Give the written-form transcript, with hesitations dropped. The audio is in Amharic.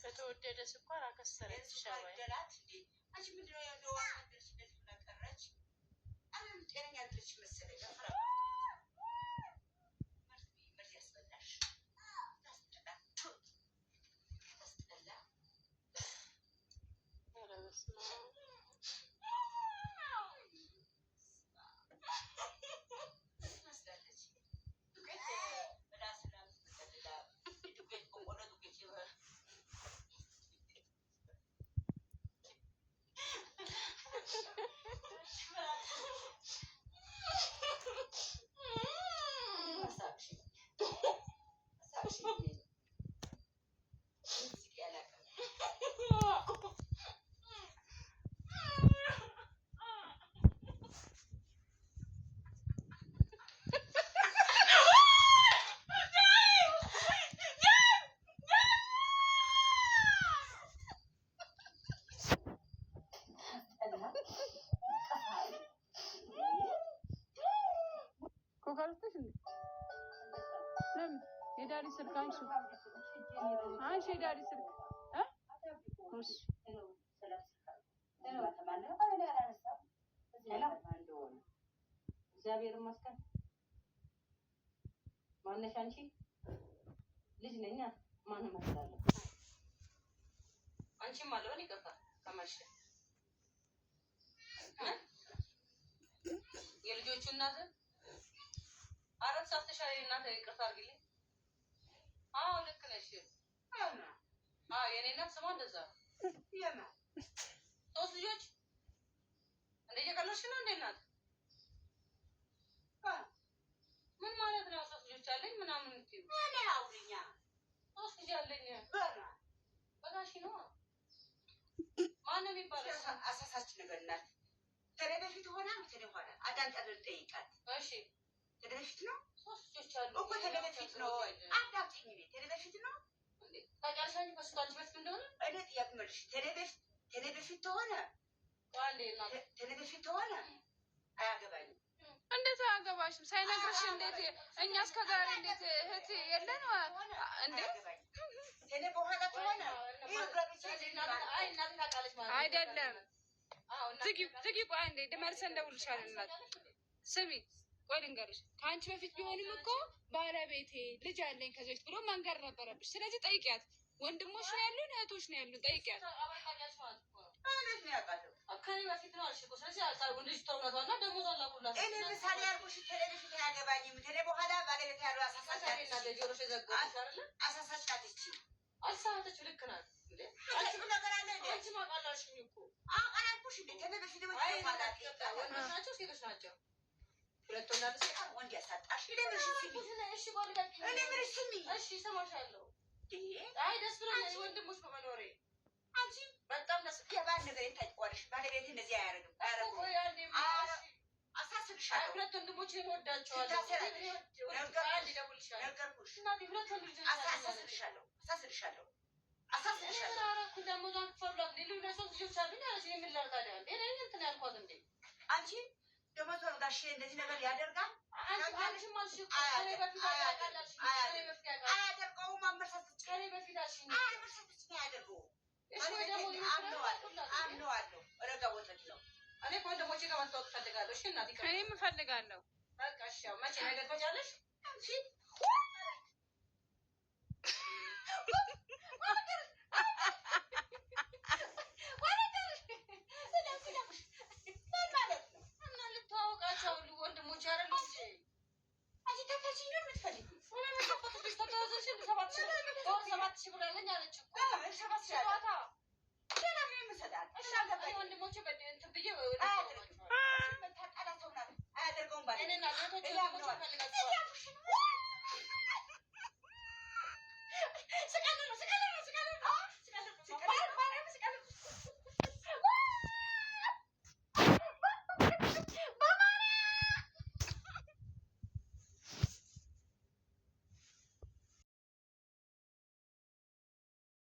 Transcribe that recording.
በተወደደ ስኳር አከሰረች። ሻባይ አንቺ ምንድን ነው ያለው? እንደዚህ ብላ ቀረች። ጤነኛ አይደለች መሰለኝ። መርዝ ያስበላሽ። ታስጠላ ታስጠላ። ኧረ በስመ አብ። ትመስላለች። ዱቄት ምላስ ምናምን ዱቄት በቆሎ ዱቄት አሳቅሽኝ። ስቄ አላውቅም። ኮካ ልስጥሽ እንዴ? ለምን የ daddy ስልክ አንሺ፣ አንሺ የ daddy ስልክ እ እሺ። እግዚአብሔር ይመስገን። ማነሽ አንቺ? ልጅ ነኛ። ማን እመስላለሁ? አንቺም አለሆን ይቅርታ ከመሸ የልጆቹ እናት አራት ሰዓት ተሻለ እናት ይቅርታ አድርጊልኝ። አዎ ልክ ነሽ። አዎ የኔ እናት ስሟ እንደዛ ነው። ሶስት ልጆች እንደ እየቀለድሽ ነው እንዴ እናት? ምን ማለት ነው? ሶስት ልጆች አለኝ ምናምን የምትይው? ሶስት ልጅ አለኝ በጋሺ ነው። ማነው የሚባለው? አሳሳች ነገር ናት። ከእኔ በፊት ሆና ከእኔ ኋላ አዳምጣ ጠይቃት። እሺ ከእኔ በፊት ነው ሶስት ልጆች አሉ እኮ ከእኔ በፊት ነው። አዳምጪኝ። እኔ ከእኔ በፊት ነው። ታውቂያለሽ አንቺ ከእሱ ከአንቺ በፊት እንደሆነ። እኔ ጥያቄ መልሽ። ከእኔ በፊት ተሆነ አንዴ እናት ከእኔ በፊት ተሆነ አያገባኝም። እንዴት አያገባሽም? ሳይነግርሽ እንዴት እኛ እስከ ዛሬ እንዴት እህት የለን እንዴ? አያገባኝም። ከእኔ በኋላ ተሆነ ይህ ገብቼ አይ እናቴ ታውቃለች ማለት ነው። አይደለም። አዎ እናቴ ዝጊ ዝጊ። ቆይ አንዴ መልሰን እንደውልሻለን። እናት ስሚ፣ ቆይ ልንገርሽ። ከአንቺ በፊት ቢሆንም እኮ ባለቤቴ ልጅ አለኝ ከዚህ በፊት ብሎ መንገር ነበረብሽ። ስለዚህ ጠይቂያት። ወንድሞች ነው ያሉን፣ እህቶች ነው ያሉን፣ ጠይቂያት። አባይ ታውቂያለሽ ማለት እኮ ነው። እውነት ነው ያውቃለሁ። ከእኔ በፊት ነው አልሽ እኮ። ስለዚህ ልጅ ጦርነቷ እና ደሞዟን ላኩላት። እኔ ምሳሌ ያልኩሽ ከእኔ በፊት አያገባኝም። ከእኔ በኋላ ባለቤት ያለው አሳሳች እናቴ ጆሮሽ የዘጋሁሽ አይደለ? አሳሳች ናት ይቺ። አልሳተችም። ልክ ናት እንዴ? አንቺ ነገር አለ እንዴ? አንቺም አውቃለሁ አልሽኝ እኮ። አውቃለሁ እንዴ? ከእኔ በፊት ደግሞ አይ ከእኔ በኋላ ወንዶች ናቸው ሴቶች ናቸው? ሁለት ወንድ አንድ ሴት። ወንድ ያሳጣሽ። እኔ የምልሽ ስሚ፣ እሺ ቆይ ልቀቂኝ። እኔ የምልሽ ስሚ። እሺ እሰማሻለሁ። እንዴ አይ ደስ ብሎኛል ወንድሞች በመኖሬ አንቺ በጣም ደስ የባል ነገር ታውቂዋለሽ። ባለቤት እንደዚህ አያደርግም አያደርገውም። ቆይ አንዴ አሳስብሻለሁ። ሁለት ወንድሞችን እወዳቸዋለሁ። ትታሰራለሽ። አንድ እደውልልሻለሁ። ነገርኩሽ። እናቴ ሁለት ወንድ ልጆች አሉኝ። አሳስብሻለሁ፣ አሳስብሻለሁ፣ እኔ አሳስብሻለሁ። ምን አደረኩኝ? ደሞዟን ክፈሉላት። ሌሎች ለሶስት ልጆች አሉኝ አለች። እኔ ምን ላድርግ ታዲያ? እንዴ እኔ እንትን ያልኳት እንዴ አንቺ ደግሞ ቶሎ ጋሼ እንደዚህ ነገር ያደርጋል። አንቺም አልሽ እኮ ከእኔ በፊት ያውቃል አልሽኝ። ከእኔ በፊት ያውቃል። አያደርገውም። አመርሳት ከእኔ በፊት አልሽኝ። አመርሳት አያደርገውም። እሺ ወይ ደግሞ አምነዋለሁ፣ አምነዋለሁ። ረጋ ወተት ነው። እኔ ከወንድሞቼ ጋር መታወቅ እፈልጋለሁ። እሺ እናቴ ይቅርታ። እኔም እፈልጋለሁ። በቃ እሺ። ያው መቼ ነገ ትመጫለሽ? አንቺ ምን ማለት ነው? እና ልተዋወቃቸው ወንድሞቼ አይደል እንጂ አንቺ ተፈችኝ ነው የምትፈልጊው? 7,000 ብር አለኝ አለች እኮ። 7,000 አለ። ስጧታ። ሌላ ምን ይመስላል? እሺ እኔ ወንድሞቼ እንትን ብዬ አያደርግም። መታጣላ ሰው ናት። አያደርገውም ባለ እኔና እህቶቼ ወንድሞቼ እፈልጋቸዋለሁ።